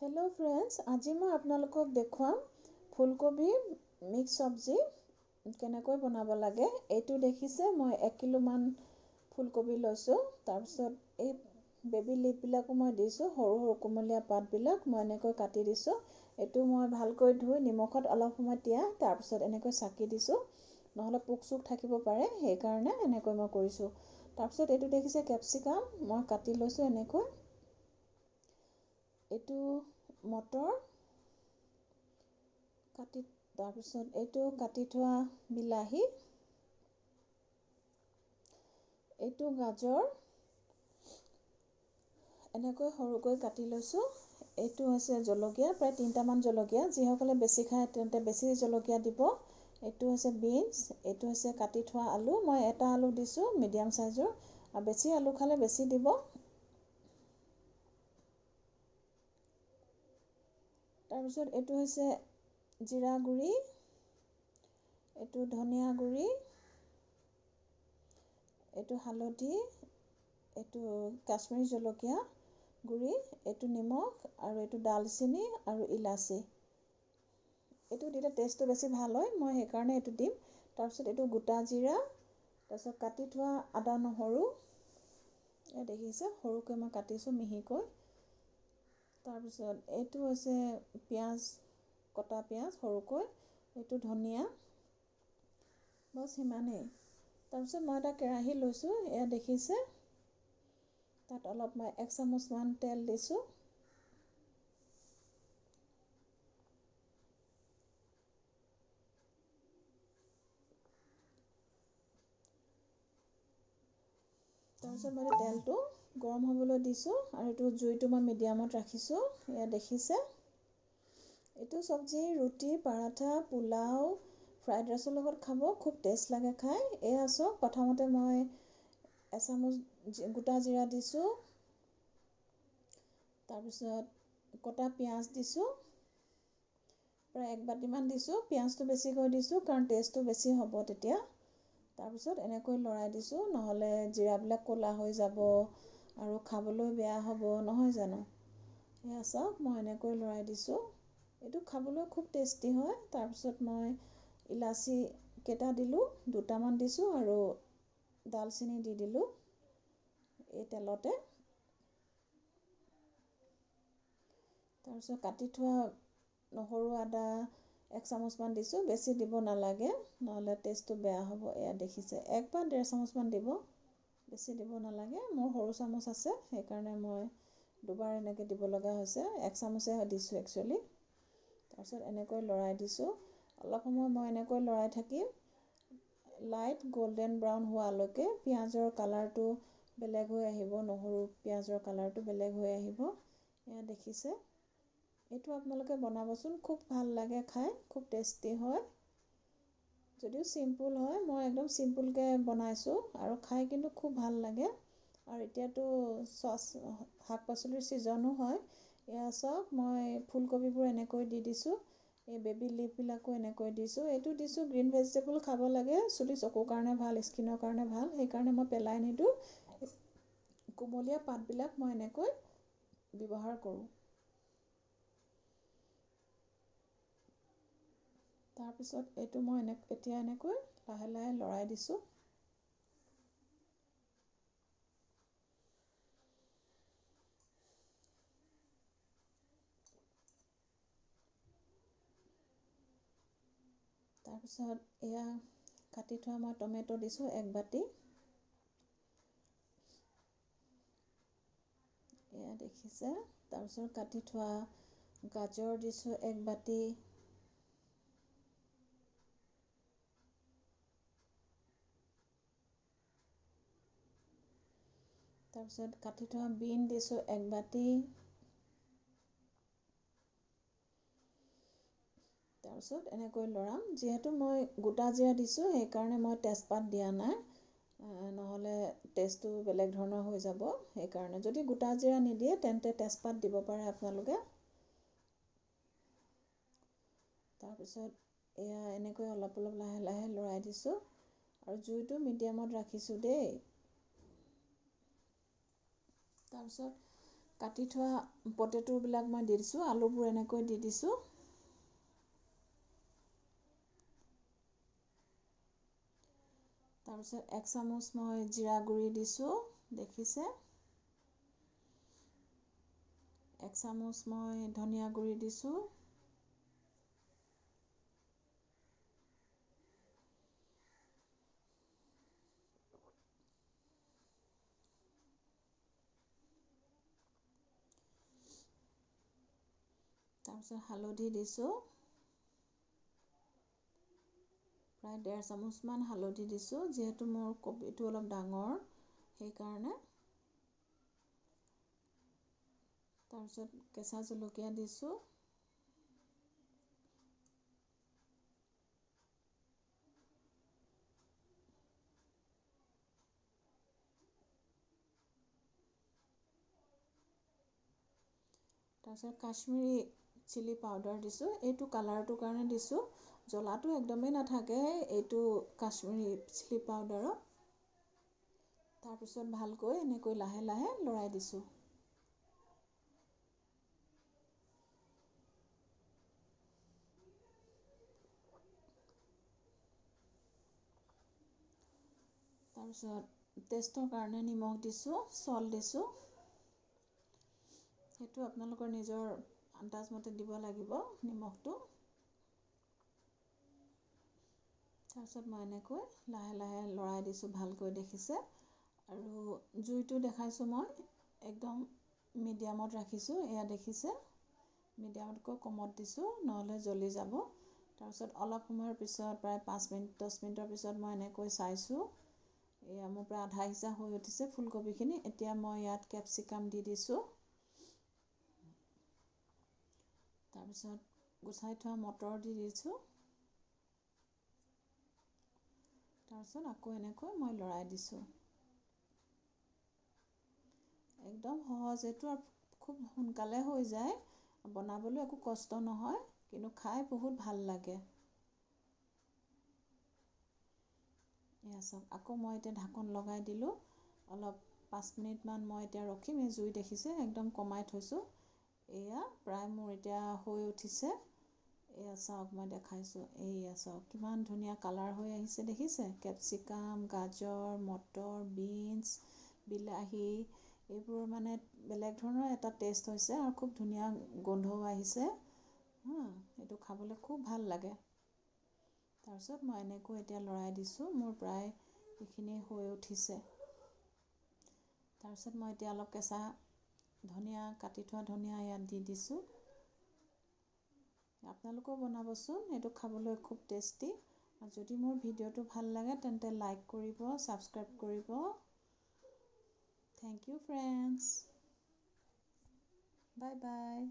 Hello' friends, আজি মই আপোনালোকক দেখুৱাম ফুলকবি মিক্স চব্জি কেনেকৈ বনাব লাগে। এইটো দেখিছে, মই 1 কিলোমান ফুলকবি লৈছোঁ। তাৰপিছত এই বেবী লিফবিলাকো মই দিছোঁ, সৰু সৰু কুমলীয়া পাতবিলাক মই এনেকৈ কাটি দিছোঁ। এইটো মই ভালকৈ ধুই নিমখত অলপ সময় তিয়াই তাৰপিছত এনেকৈ চাকি দিছোঁ, নহ'লে পোক চোক থাকিব পাৰে, সেইকাৰণে এনেকৈ মই কৰিছোঁ। তাৰপিছত এইটো দেখিছে কেপচিকাম, মই কাটি লৈছোঁ এনেকৈ। এইটো মটৰ কাটি, তাৰপিছত এইটো কাটি থোৱা বিলাহী, এইটো গাজৰ এনেকৈ সৰুকৈ কাটি লৈছোঁ। এইটো হৈছে জলকীয়া, প্ৰায় 3টামান জলকীয়া, যিসকলে বেছি খায় তেন্তে বেছি জলকীয়া দিব। এইটো হৈছে বিনছ, এইটো হৈছে কাটি থোৱা আলু, মই এটা আলু দিছোঁ মিডিয়াম চাইজৰ, আৰু বেছি আলু খালে বেছি দিব। তাৰপিছত এইটো হৈছে জিৰা গুড়ি, এইটো ধনিয়া গুড়ি, এইটো হালধি, এইটো কাশ্মীৰী জলকীয়া গুড়ি, এইটো নিমখ, আৰু এইটো ডালচেনি আৰু ইলাচি। এইটো দিলে টেষ্টটো বেছি ভাল হয়, মই সেইকাৰণে এইটো দিম। তাৰপিছত এইটো গোটা জিৰা, তাৰপিছত কাটি থোৱা আদা নহৰু, এই দেখিছে সৰুকৈ মই কাটিছোঁ মিহিকৈ। তাৰপিছত এইটো হৈছে পিঁয়াজ, কটা পিঁয়াজ সৰুকৈ, এইটো ধনিয়া, বছ সিমানেই। তাৰপিছত মই এটা কেৰাহী লৈছোঁ, এয়া দেখিছে, তাত অলপ মই 1 চামুচমান তেল দিছোঁ। তাৰপিছত মই তেলটো গৰম হ'বলৈ দিছোঁ, আৰু এইটো জুইটো মই মিডিয়ামত ৰাখিছোঁ, এয়া দেখিছে। এইটো চব্জি ৰুটি, পৰাঠা, পোলাও, ফ্ৰাইড ৰাইচৰ লগত খাব, খুব টেষ্ট লাগে খাই। এয়া চাওক, প্ৰথমতে মই এচামুচ গোটা জিৰা দিছোঁ, তাৰপিছত কটা পিঁয়াজ দিছোঁ, প্ৰায় 1 বাতিমান দিছোঁ। পিঁয়াজটো বেছিকৈ দিছোঁ কাৰণ টেষ্টটো বেছি হ'ব তেতিয়া। তাৰপিছত এনেকৈ লৰাই দিছোঁ, নহ'লে জিৰাবিলাক ক'লা হৈ যাব আৰু খাবলৈ বেয়া হ'ব, নহয় জানো? এয়া চাওক, মই এনেকৈ লৰাই দিছোঁ। এইটো খাবলৈ খুব টেষ্টি হয়। তাৰপিছত মই ইলাচি কেইটা দিলোঁ, 2টামান দিছোঁ, আৰু ডালচেনি দি দিলোঁ এই তেলতে। তাৰপিছত কাটি থোৱা নহৰু আদা 1 চামুচমান দিছোঁ, বেছি দিব নালাগে, নহ'লে টেষ্টটো বেয়া হ'ব। এয়া দেখিছে, 1 বা 1.5 চামুচমান দিব, বেছি দিব নালাগে। মোৰ সৰু চামুচ আছে, সেইকাৰণে মই দুবাৰ এনেকৈ দিব লগা হৈছে, 1 চামুচে দিছোঁ একচুৱেলি। তাৰপিছত এনেকৈ লৰাই দিছোঁ, অলপ সময় মই এনেকৈ লৰাই থাকিম, লাইট গল্ডেন ব্ৰাউন হোৱালৈকে। পিঁয়াজৰ কালাৰটো বেলেগ হৈ আহিব, নহৰু পিঁয়াজৰ কালাৰটো বেলেগ হৈ আহিব, এয়া দেখিছে। এইটো আপোনালোকে বনাবচোন, খুব ভাল লাগে খাই, খুব টেষ্টি হয়। যদিও চিম্পুল হয়, মই একদম চিম্পুলকৈ বনাইছোঁ আৰু খাই কিন্তু খুব ভাল লাগে। আৰু এতিয়াতো চচ শাক পাচলিৰ ছিজনো হয়। এয়া চাওক, মই ফুলকবিবোৰ এনেকৈ দি দিছোঁ, এই বেবী লিফবিলাকো এনেকৈ দিছোঁ, এইটো দিছোঁ। গ্ৰীণ ভেজিটেবল খাব লাগে, চুলি চকুৰ কাৰণে ভাল, স্কিনৰ কাৰণে ভাল, সেইকাৰণে মই পেলাই নিদিওঁ। কুমলীয়া পাতবিলাক মই এনেকৈ ব্যৱহাৰ কৰোঁ। তাৰপিছত এইটো মই এতিয়া এনেকৈ লাহে লাহে লৰাই দিছোঁ। তাৰপিছত এয়া কাটি থোৱা মই টমেট' দিছোঁ 1 বাতি, এয়া দেখিছে। তাৰপিছত কাটি থোৱা গাজৰ দিছোঁ 1 বাতি। তাৰপিছত কাটি থোৱা বিন দিছোঁ 1 বাতি। তাৰপিছত এনেকৈ লৰাম। যিহেতু মই গোটা জিৰা দিছোঁ, সেইকাৰণে মই তেজপাত দিয়া নাই, নহ'লে টেষ্টটো বেলেগ ধৰণৰ হৈ যাব। সেইকাৰণে যদি গোটা জিৰা নিদিয়ে তেন্তে তেজপাত দিব পাৰে আপোনালোকে। তাৰপিছত এয়া এনেকৈ অলপ অলপ লাহে লাহে লৰাই দিছোঁ, আৰু জুইটো মিডিয়ামত ৰাখিছোঁ দেই। তাৰপিছত কাটি থোৱা পটেটোবিলাক মই দি দিছোঁ, আলুবোৰ এনেকৈ দি দিছোঁ। তাৰপিছত 1 চামুচ মই জিৰা গুড়ি দিছোঁ, দেখিছে। 1 চামুচ মই ধনিয়া গুড়ি দিছোঁ। তাৰপিছত হালধি দিছোঁ, প্ৰায় 1.5 চামুচমান হালধি দিছোঁ, যিহেতু মোৰ কবিটো অলপ ডাঙৰ সেইকাৰণে। তাৰপিছত কেঁচা জলকীয়া দিছোঁ। তাৰপিছত কাশ্মীৰী চিলি পাউডাৰ দিছোঁ, এইটো কালাৰটোৰ কাৰণে দিছোঁ, জ্বলাটো একদমেই নাথাকে এইটো কাশ্মীৰী চিলি পাউডাৰত। তাৰপিছত ভালকৈ এনেকৈ লাহে লাহে লৰাই দিছোঁ। তাৰপিছত টেষ্টৰ কাৰণে নিমখ দিছোঁ, চল্ট দিছোঁ, সেইটো আপোনালোকৰ নিজৰ আন্দাজমতে দিব লাগিব নিমখটো। তাৰপিছত মই এনেকৈ লাহে লাহে লৰাই দিছোঁ ভালকৈ, দেখিছে। আৰু জুইটো দেখাইছোঁ মই একদম মিডিয়ামত ৰাখিছোঁ, এয়া দেখিছে, মিডিয়ামতকৈ কমত দিছোঁ, নহ'লে জ্বলি যাব। তাৰপিছত অলপ সময়ৰ পিছত প্ৰায় 5 মিনিট 10 মিনিটৰ পিছত মই এনেকৈ চাইছোঁ, এয়া মোৰ প্ৰায় আধা সিজা হৈ উঠিছে ফুলকবিখিনি। এতিয়া মই ইয়াত কেপচিকাম দি দিছোঁ। তাৰপিছত গুচাই থোৱা মটৰ দি দিছোঁ। তাৰপিছত আকৌ এনেকৈ মই লৰাই দিছোঁ। একদম সহজ এইটো আৰু খুব সোনকালে হৈ যায়, বনাবলৈ একো কষ্ট নহয়, কিন্তু খাই বহুত ভাল লাগে। এয়া চাওক, আকৌ মই এতিয়া ঢাকন লগাই দিলোঁ। অলপ 5 মিনিটমান মই এতিয়া ৰখিম। এই জুই দেখিছে একদম কমাই থৈছোঁ। এয়া প্ৰায় মোৰ এতিয়া হৈ উঠিছে। এয়া চাওক, মই দেখাইছোঁ, এইয়া চাওক কিমান ধুনীয়া কালাৰ হৈ আহিছে, দেখিছে। কেপচিকাম, গাজৰ, মটৰ, বিনছ, বিলাহী, এইবোৰ মানে বেলেগ ধৰণৰ এটা টেষ্ট হৈছে আৰু খুব ধুনীয়া গোন্ধও আহিছে। এইটো খাবলৈ খুব ভাল লাগে। তাৰপিছত মই এনেকৈ এতিয়া লৰাই দিছোঁ, মোৰ প্ৰায় এইখিনি হৈ উঠিছে। তাৰপিছত মই এতিয়া অলপ কেঁচা ধনিয়া, কাটি থোৱা ধনিয়া ইয়াত দি দিছোঁ। আপোনালোকেও বনাবচোন, এইটো খাবলৈ খুব টেষ্টি। আৰু যদি মোৰ ভিডিঅ'টো ভাল লাগে তেন্তে লাইক কৰিব, ছাবস্ক্ৰাইব কৰিব। Thank you friends, bye bye.